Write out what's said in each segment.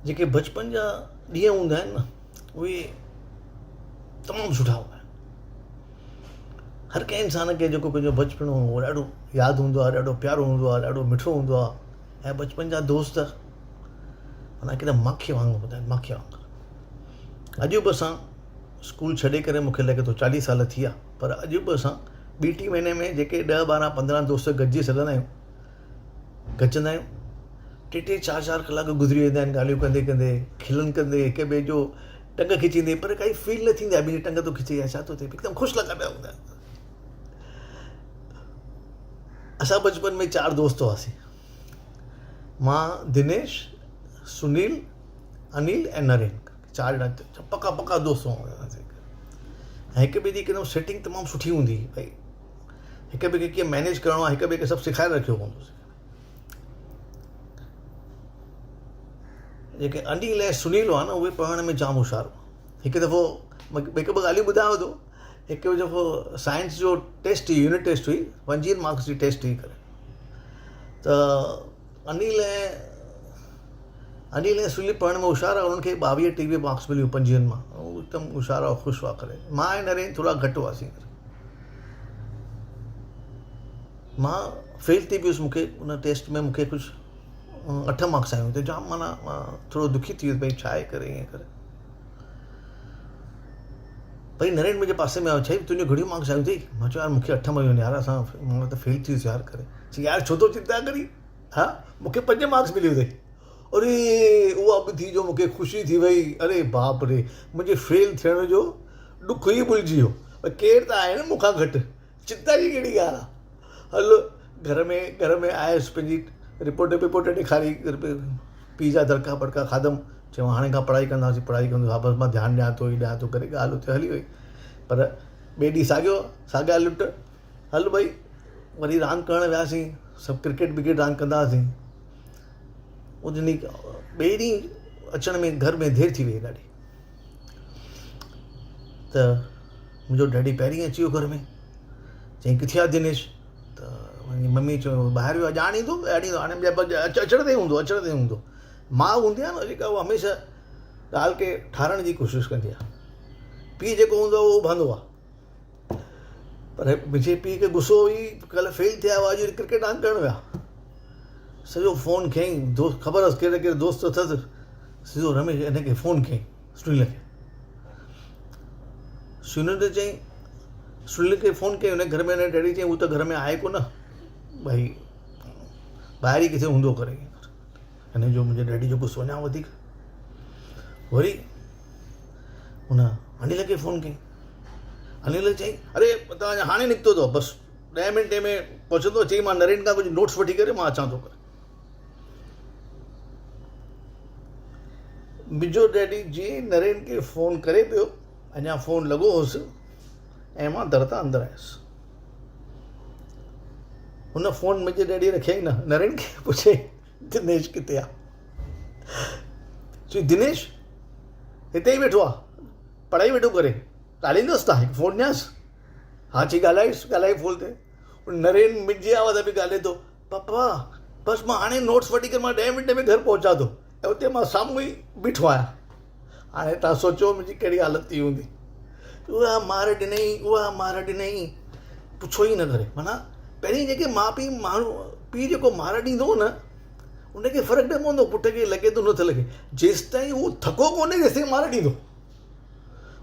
جيڪي بچپن جا ڏينهن هوندا آهن نه اهي تمام سٺا هوندا آهن. هر ڪنهن انسان کي جيڪو پنهنجو بچپڻو هو ڏاڍو ياد هوندو آهي ڏاڍو پيارو هوندو آهي ڏاڍو مٺو هوندو آهي ۽ بچپن جا دوست معنيٰ هڪدم ماکي وانگر هوندا آهن ماکي وانگر. اڄ به اسان اسڪول ڇڏي ڪري مونکي لڳي ٿو چاليهه سال ٿي ويا پر اڄ به اسان ٻي ٽي مهيني ۾ جيڪي ڏهه ٻارهن پندرهن دوست گڏجي سگهندا آهيون گڏجندا آهيون ٽي ٽي چار چار ڪلاڪ گذري ويندا آهن ڳالهيون ڪندي ڪندي کلن ڪندي هڪ ٻئي جو ٽنگ کچيندي پر ڪائي فيل نه ٿيندي آهي منهنجي ٽنگ ٿو کچي يا ڇا ٿو ٿئي هڪدم خوش لڳا پيا هوندا آهيون اسان بچپن ۾ چار دوست هئاسين مان دنيش سنيل انيل ۽ نرين چار ڄڻا پڪا پڪا دوست هئاسين ۽ هڪ ٻئي جي هڪدم سيٽنگ تمام سٺي هوندي هئي ڀئي هڪ ٻئي کي ڪيئن مينيج ڪرڻو آهي هڪ ٻئي کي سڀ سيکاري رکيو هوندو هوسين. جيڪي انيل ۽ سنيل هئا نه اهي پڙهڻ ۾ جام هوشيار هئا. هڪ دفعو هڪ ٻه ڳالهيون ٻڌايانو ٿو هڪ دفعو سائنس جو ٽيسٽ هئي يونٽ ٽيسٽ هئي پنجويهن مارڪس جي ٽيسٽ هئي ڪري ته انيل ۽ انيل ۽ سنيل پڙهڻ ۾ هوشيار هئا انهن کي ٻاويهه ٽيويهه مارڪس مليون پنجويهن مان هڪدم هوشيار هئا خوش هئا ڪري مان ۽ نرين ٿورا گهٽ هئاسين مان فيل ٿي پيس مونکي ان ٽيسٽ ۾ مونکي ڪجهه اٺ مارڪس آيون ته جام معنيٰ مان ٿورو دکي ٿي ويس ڀئي ڇا آهي ڪري ائين ڪري ڀئي نرين منهنجي پاسي ۾ آيو چئي تنهنجون گهڻيون مارڪس آيون اٿئي مان چيو يار مونکي اٺ مليون يار اسان مان ته فيل ٿي ويس يار ڪري چئي يار ڇو ٿو چنتا ڪرين ها مونکي پنج مارڪس مليون اٿئي اري اها ٻڌي جو مونکي خوشي ٿي وئي اري باپ ري منهنجي فيل ٿيڻ جو ڏک ئي ڀلجي ويو ڪير ته آهي نه مون کان گهٽ چنتا جي ڪهڙي ڳالهه آهي هل گهر ۾ گهر ۾ آيس پنهنجي رپورٽ بپورٽ ڏيکاري پيء جا دڙڪا بڙڪا کاڌم چيو هاڻي کان پڙهائي ڪنداسين پڙهائي ڪندس ها بس مان ڌيان ڏيان ٿو هي ڏيان ٿو ڪري ڳالهه اتي هلي وئي پر ٻئي ڏينهن ساڳيو ساڳيا لٽ هل ڀئي وري راند ڪرڻ وياسين سڀ ڪرڪيٽ برڪيٽ راند ڪندا هئاسين ان ڏينهن ٻئي ڏينهن اچڻ ۾ گهر ۾ دير ٿي وئي ڏاڍي ته منهنجو ڊيڊي پهرين اچي ويو گهر ۾ چيائين ڪٿي آهي دنيش ته منهنجي ممي چيو ٻاهر ويو آهي ڄاڻ ايندو ڄاڻ ايندو هاڻي اچڻ تي هوندو اچڻ تي هوندو ماء هوندي آهي نه جيڪا اها هميشه ڳالهه کي ٺارڻ جي ڪوشش ڪندي آهي پيء جيڪو هوندو آهي اهو اڀاندو آهي پر منهنجي پيء کي غصو هئي ڪلهه فيل ٿيا هئا اڄ ڪرڪيٽ راند ڪرڻ ويا سڄو فون کيائين دوست خبر هئس ڪهڙا ڪهڙا دوست اٿس سڌو رميش هن کي فون کيائين سنيل کي سنيل کي چيائين سنيل کي فون ڪيائين هن گهر ۾ هن ڊيڊي چيائين هو ته گهر ۾ آهي ڪونه ڀئي ٻاهر ئي ڪٿي هوندو ڪري هن جو منهنجي ڊيڊي جو غصو اڃا وڌيڪ وري هن انيل کي فون ڪيائين انيل چيائين اري توهان هاڻي نڪتو اٿو بس ڏهه منٽي ۾ پهچندو چئي مان نرين کان ڪجهه نوٽس وٺي ڪري مان اچان ٿو ڪري منهنجو ڊيڊي جيئن نرين کي فون ڪري پيو اڃا فون لڳو هوس ۽ مان در تان اندر آيس هن فون منهنجي ڊيڊي رکيائين نه نرين کي پڇي دنيش ڪٿي آ چي دنيش هتي ئي ويٺو آ پڙهائي ويٺو ڪري ڳالهائيندس ته هڪ فون ڏيانس ها چي ڳالهائيس ڳالهائي فون تي نرين منهنجي آواز ۾ ڳالهائي ٿو پپا بس مان هاڻي نوٽس وٺي ڪري مان ڏهين منٽي ۾ گهر پهچان ٿو ۽ اتي مان سامهون ئي بيٺو آهيان هاڻي توهان سوچو منهنجي ڪهڙي حالت ٿي هوندي اها مار ڏنئي اها مار ڏنئي پڇو ئي نه ڪري معنيٰ پهرين جيڪي ماء پيء ماڻهو پيء جيڪو مار ڏيندو هو نه ان کي فرق نه پوندو پٽ کي لڳي ٿو نٿو لڳي جيستائين هو ٿڪو ڪونهي تيستائين مار ڏيندو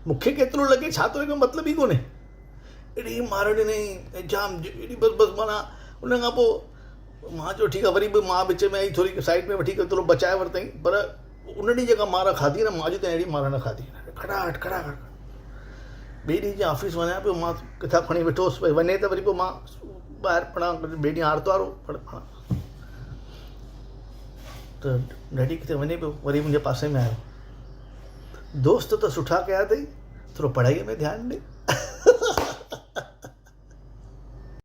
مون کي ڪيترو لڳي ڇا ٿو لڳي مطلب ئي ڪونهي اهڙي مار ڏنئي ۽ جام ايڏي بس بس معنيٰ ان کان پوء مان چيو ٺيڪ آهي وري به ماء وچ ۾ آئي ٿوري سائيڊ ۾ وٺي ڪري ٿورو بچائي ورتائين پر ان ڏينهن جيڪا مار کاڌي نه مان اڄ تائين اهڙي مار نه کاڌي کڙاٽ کڙاٽ ٻئي ڏينهن جيئن آفيس وڃان پيو مان ڪتاب کڻي ويٺو هوس ڀئي وڃي ته وري پوء مان ٻاهر پڙهان ٻئي ڏينهن آرتوار هو پڙهان ته ڊيڊي ڪٿي وڃي پيو وري منهنجي پاسي ۾ آيو دوست ته سٺا ڪيا اٿئي ٿورو پڙهائيء ۾ ڌيان ڏي.